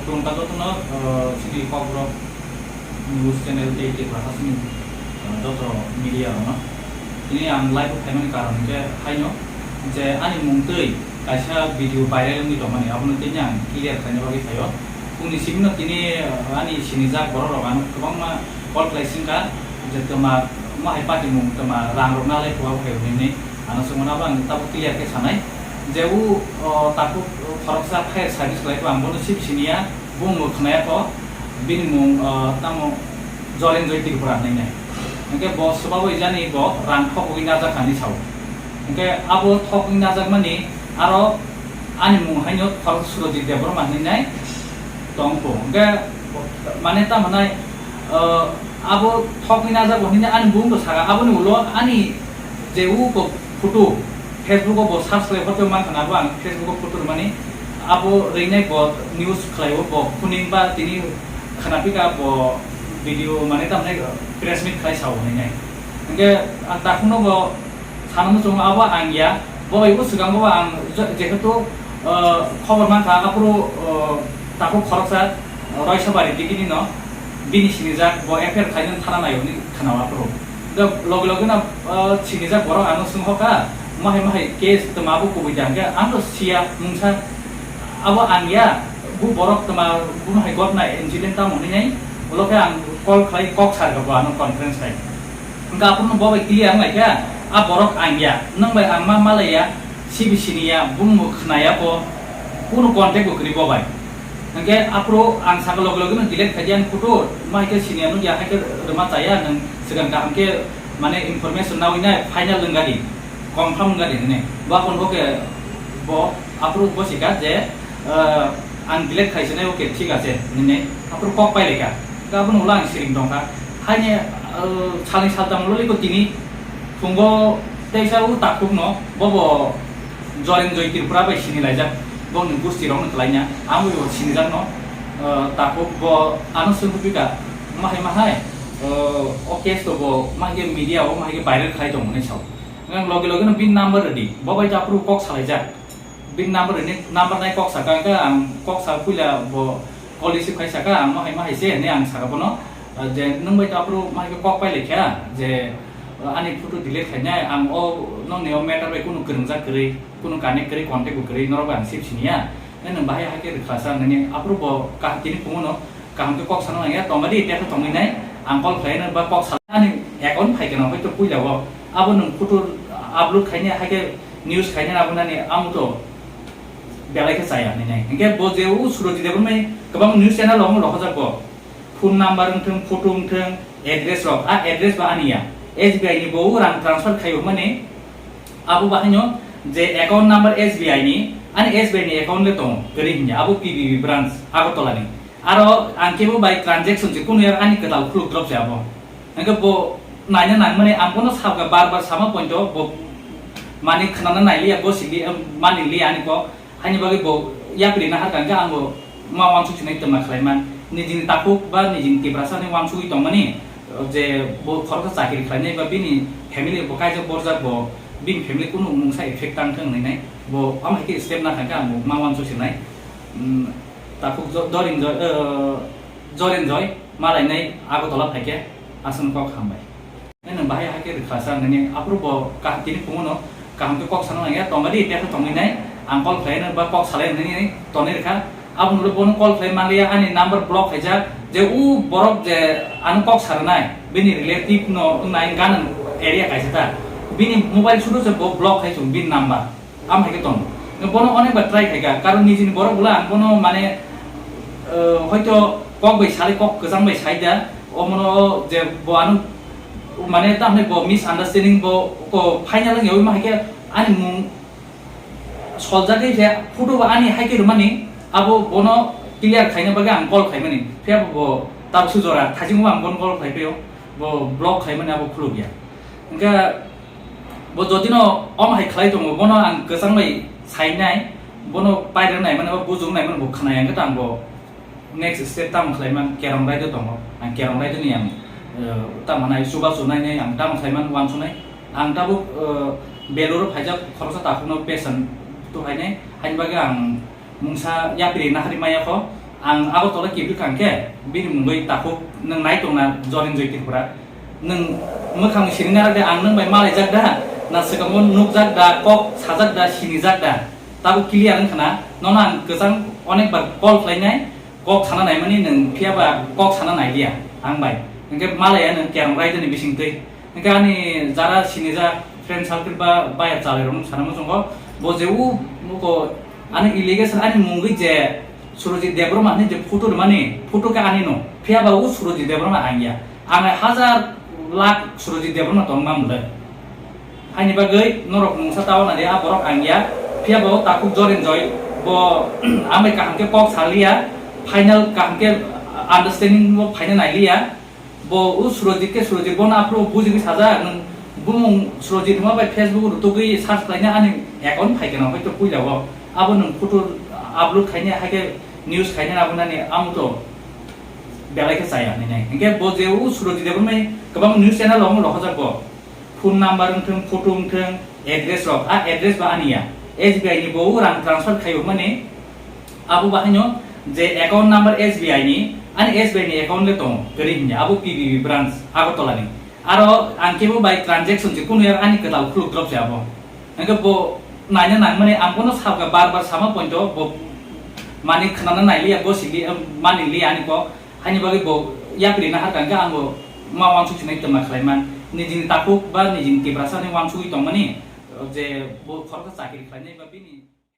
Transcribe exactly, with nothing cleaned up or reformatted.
Khulumkha jotono, ah, chini Kokborok news channel tei Tripura hasteni, ah, joto media rokno. Tini ang live o phaimani karon hwnkhe haino je ani mung twi kaisa video viral wngwi tongmani, abono tini ang clear khlaina bagwi phaio. Boni simi no tini, ah, ani sinijak borok rok ano kwbangma call khlai singkha je twma mo hai party mung twma rang rok nalai phua phai hwnwi. Ano swngmano abo ang tabuk clear khe sanai je o, o, takhuk khoroksa fire service khlai kha, ang bono sip siniya, bung bo khwnaya kho, bini mung, o, tamo Jorenjoy Tripura hinwi nai. Hwnkhe bo swbabo ijani bo rang thok wngwi najak hinwi sao. Hwnkhe abo thok wngwi najakmani aro ani mung haino khoroksa Surojit Debbarma hinwi nai tong kho. Hwnkhe mane tamo nai, o, abo thok wngwi najak bo hinwi ani bung bo saka, aboni ulo ani je o photo, Facebook o bo search khlai hoteo mankha na, abo ang Facebook o photo rwmani, abo rwinai bo news khlai o, bo kuning ba tini khwnaphika bo video mane tamni press meet khlai sao hinwi nai. Hwnkhe ang takhukno bo sana muchungo abo ang ya, bo bai bo swkango ang je-, jehetu, uh, khobor mankha aphuru, uh, takhuk khoroksa Roisabari digini no bini sinijak bo F I R khlainani thana naio hinwi khwnao aphuru. Da loge loge no, ah, sinijak borok ano swngkha, "Mahai mahai case twma abo kubui da?" Hwnkhe ang to siya mungsa, abo ang ya, bo borok twma bo hai gotna incident tamo hinwi nai, ulo khe ang call khlai kok sar kha bo ano conference khai. Hwnkhe aphuru bo bai clear wng lai kha, a borok ang ya, nwng bai ang ma malai ya, C B C ni ya, bung bo khna ya bo, kunu contact bo kwrwi bo bai. Hwnkhe aphuru ang saka loge loge no delete khai di ani photo, ma hai khe sini ya nukya, hai khe rwma chaya, nwng swkang kaham khe mane information nawi nai final wngya di, confirm wngya di hinwi. Bo aphuru bo khe bo aphuru bo sika je, eh, ang delete khai sinai, okay, thik ache hinwi aphuru kok pai lai kha. Hwnkhe abono ulo ang siring tong kha. Haini, eh, salni saltam ulo liko tini phungo teisa o takhuk no bo bo Jorenjoy Tripura bai sini laijak, bongni gusti rok no kwlai nya, ang bo sinijak no, eh, takhuk bo ano swngwi pika, mahai mahai, eh, o case to bo mahai khe media o mahai khe viral khai tong hinwi sao. Ang loge loge no bini number rwdi, bo bai to aphuru kok salaijak, bini number rwni, number nai kok saka, hwnkhe ang kok sa puila bo call receive khai saka, ang mahai mahai se hinwi ang saka bono, eh, je nwng bai to aphuru mahai khe kok pai lai kha je, ani photo delete khainai, ang o nokni o matter bai kunu kwrwngjak kwrwi, kunu connect kwrwi, contact bo kwrwi, norok bai ang sip siniya. Nai nwng bahai hai khe rwkha sa nini, aphuru bo kaham tini phungo no kaham khe kok sana nangya, tongma di, tei khe tongwi nai, ang call khlai nai ba kok sa ani account phai khe no hoito puila o, abo nwng photo upload khainai, hai khe news khainai, abo nani amo to belai khe chaya hinwi nai. Hwnkhe bo je o Surojit Debbarma kwbang news channel rok rohorjak bo. Phone number wngthung, photo wngthung, address rok, a address ba ani ya. S B I ni bo rang transfer khai hwnmani, abo bahaino je account number S B I ni, ani S B I ni account le tongo, kwrwi hinya, abo P B B branch, Agartala ni. Aro ang kebo bai transaction se kunu ani kwtal khuluk drop se abo. Hwnkhe bo naina nangmani ang bono sabkha, bar bar sama pointo bo mani khnana nailiya, bo sili, mani liya ani kok. Haini bagwi bo yapri nahar kha, hwnkhe ang bo ma wansuk sinai twma khlai man. Nijini takhuk ba nijini Tiprasa ni wansugwi tongmani, je bo khoroksa chakri khlainai ba bini family bo kaijak borjak, bo bini family kunu mungsa effect tang thung hinwi nai. Bo ama hai khe step na kha, hwnkhe ang bo ma wansuk sinai. Mm, takhuk Jo-, Dorinjoy, eh, Jorenjoy malainai Agartala phaikhe aswk kok hambai. Nini bahai hai khe rwkha sa nini, aphuru bo kaham tini phungo no kaham khe kok sana nangya, tongma di, tei khe tongwi nai, ang call khlai nai ba kok salai nini tonwi rwkha. Abo nolo bono call khlai manliya, ani number block khaijak, je u borok je ano kok sa rwnai, bini relative no wngnai Ganang area kaisa ta, bini mobile sudu se bo block khai chung bini number. Am hai khe tongo. Bono onek bar try khaikha, karon nijini borok bwla ang bono mane, eh, hoito kok bai salai, kok kwchang bai sai da, omono je bo ano mane tamni bo misunderstanding bo ko final wngya, oima hai khe ani mung soljagwi khe photo bo ani hai khe rwmani, abo bono clear khaina bagwi ang call khaimani. Phiya bo tabuksu jora thaichingbo ang bono call khai phio, bo block khaimani abo khulukya. Hwnkhe bo jotino omo hai khlai tongo, bono ang kwchang bai sainai, bono pairwk nai mano, bujung nai mano, bo khwnai, hwnkhe tang bo next step tamo khlai man, kerong raida tongo, ang kerong raida ni ang, eh, tamo nai chubachu nai nai ang tamo khlai man, wansuk nai, ang tabuk, eh, Beluru phaijak khoroksa takhukno patient tu phainai, haini bagwi ang mungsa yapri nahari maya kho, Ang Agartala kibri kha hwnkhe, bini mungwi takhuk nwng nai tongna Jorinjoy Tripura. Nwng mwkhang sini nara de ang nwng bai malaijak da, na swkango nukjak da, kok sajak da, sinijak da. Tabuk clear wngkha na, nono ang kwchang onek bar call khlainai, kok sana naimani nwng phiya ba kok sana nailiya ang bai. Hwnkhe malaya nwng kerong raidani bisingtwi. Hwnkhe ani jara sinijak friend circle ba baya chalairokno sana muchungo, bo je u muko ani allegation ani mungwi je Surojit Debbarma hinwi je photo rwmani, photo khe ani no. Phiya ba u Surojit Debbarma ang ya. Ang hajar lakh Surojit Debbarma tong ma mwnai. Haini bagwi norok mungsa tao nadi a borok ang ya. Phiya ba o takhuk Jorinjoy bo ang bai kaham khe kok saliya. Final kaham khe understanding bo phaina nailiya. Bo o Surojit khe Surojit bono aphuru bujigwi sajak, nwng bumung Surojit hwnma bai Facebook rwtugwi search khlaina ani account phaikhe no hoito puila o. Abo nwng photo upload khaina haikhe news khaina abo nani amo to belai khe chaya hinwi nai. Hinkhe bo je o Surojit Debbarma kwbang news channel o rohorjak bo. Phone number wngthwng, photo wngthwng, address rok, a address ba ani ya. S B I ni bo o rang transfer khaio mani, abo bahaino je account number S B I ni, ani S B I ni account le tongo, kwrwi hinya, abo P B B branch Agartala ni. Aro ang kebo bai transaction je kunu ani kwtal khuluk drop se abo. Hingke bo naina nangmani ang bono sabga bar bar sama pointo bo mani khnana nailiya, bo sili, mani liya ani kok. Haini bagwi bo yapri nahar kangkhe ang bo ma wansuk sinai twma khlaiman. Nijini takhuk ba nijini Tiprasa ni wansugwi tongmani, je bo khoroksa chakri khlainai ba bini